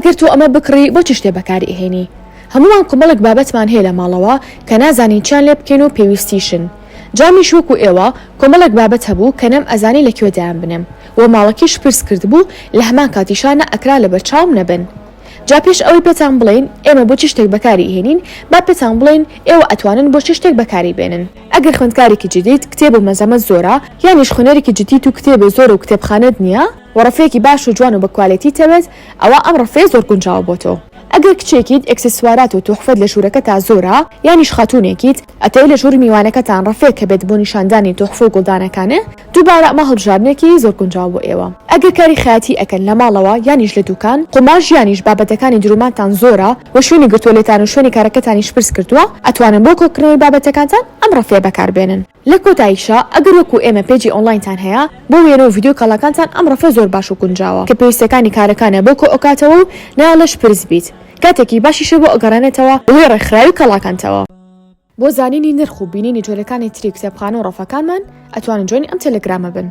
ئەگەر تۆ ئەمە بکڕی بۆ چ شتێ بەکاری ئەهێنی؟ هەموومان کۆمەڵێک بابەتمان هەیە لە ماڵەوە کە نازانین چیان لێ بکەین و پێویستیشن. جا منیش وەکو ئێوە کۆمەڵێک بابەت هەبوو کە نەم ئەزانی لە کوێ دایان بنێم و ماڵەکیش پرس کردبوو لە هەمان کاتیشا نە ئەکرا لەبەر چاوم نەبن. جا پێش ئەوەی پێتان بڵێین ئێمە بۆ چ شتێک بەکاری ئەهێنین با پێتان بڵێین ئێوە ئەتوانن بۆ چ شتێک بەکاری بێنن. ئەگەر خوێندکارێکی جدیت کتێب و مەلزەمەت زۆرە یانیش خوێنەرێکی جدیت و کتێبێ زۆرە و کتێبخانەت نییە و ڕەفەیەکی باش و جوان و بە کوالێتیت ئەوێت ئەوا ئەم ڕەفەیە زۆر گونجاوە بۆ تۆ. ئەگەر کچێکیت ئێکسسوارات و توحفەت لە ژوورەکەتا زۆرە یانیش خاتوونێکیت ئەتەوێ لە ژووری میوانەکەتان ڕەفێک هەبێت بۆ نیشاندانی توحفە و گوڵدانەکانێ دووبارە ئەمە هەڵبژاردنێکی زۆر گونجاوە بۆ ئێوە. ئەگەر کاری خەیاتی ئەکەن لە ماڵەوە یانیش لە دوکان قوماش یانیش بابەتەکانی درومانتان زۆرە و شوێنی گرتووە لێتان و شوێنی کارەکەتانیش پرس کردووە ئەتوانن بۆ کۆکردنەوەی بابەتەکانتان ئەم ڕەفەیە بەکاربێنن. لە کۆتاییشا ئەگەر وەکو ئێمە page ی ئۆنلاینتان هەیە بۆ وێنە و ڤیدیۆ کاڵاکانتان ئەم ڕەفە زۆر باش و گونجاوە کە پێویستیەکانی کارەکانە بۆ کۆئەکاتەوە و نایەڵێ شپرز بیت کاتێکی باشیشە بۆ ئەگەڕێنێتەوە بەهۆی ڕێکخراوی کاڵاکانتەوە. بۆ زانینی نرخ و بینینی جۆرەکانی تری کتێبخانە و ڕەفەکانمان ئەتوانن join ی ئەم تێلێگرامە بن.